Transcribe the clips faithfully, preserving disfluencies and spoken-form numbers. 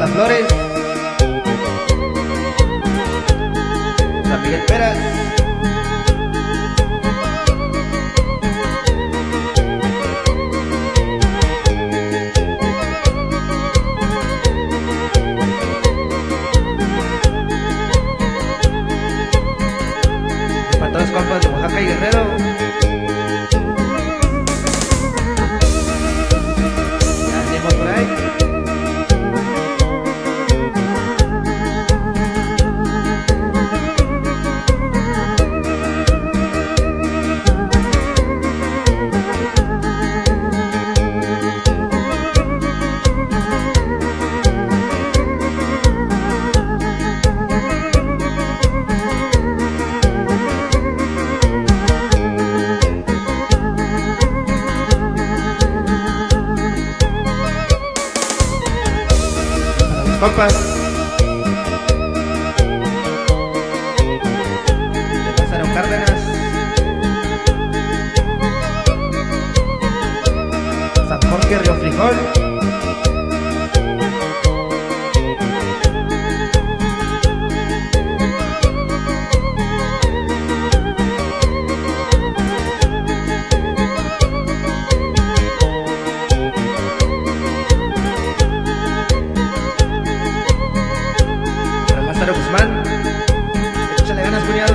Flores, San Miguel Peras. Para todos los compas de Oaxaca y Guerrero. Andemos por ahí. Para los compas de Lázaro Cárdenas, San Jorge Río Frijol. Para Lázaro Guzmán. Échale ganas, cuñado.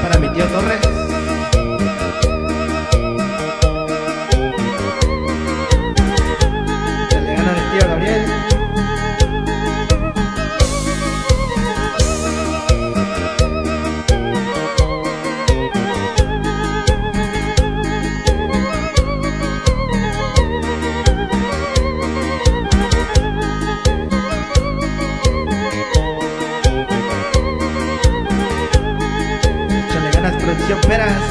Para mi tío Torres. Échale ganas, mi tío Gabriel. Échale ganas, producción Peras.